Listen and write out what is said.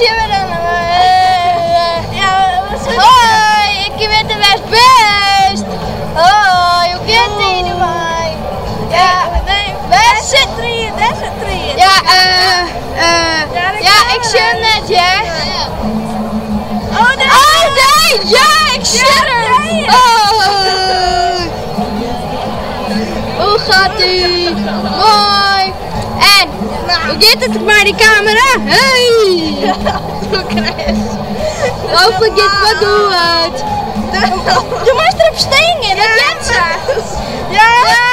Sjogge we dan. Hoi, ik wit de west best. Hoi, hoe giet it dermei? Ja, wêr sit Tried, dêr sit Tried. Ja, ja, ik sjoch him net, hear. Oh, nee. Oh nee, ja, ik sjoch him. Oh. Hoe gaat ie? Mooi. En, hoe giet it mei de kamera? Hey! Hopelijk giet it wol goed. Do moatst derop stean, dat heart sa. Ja. Ja.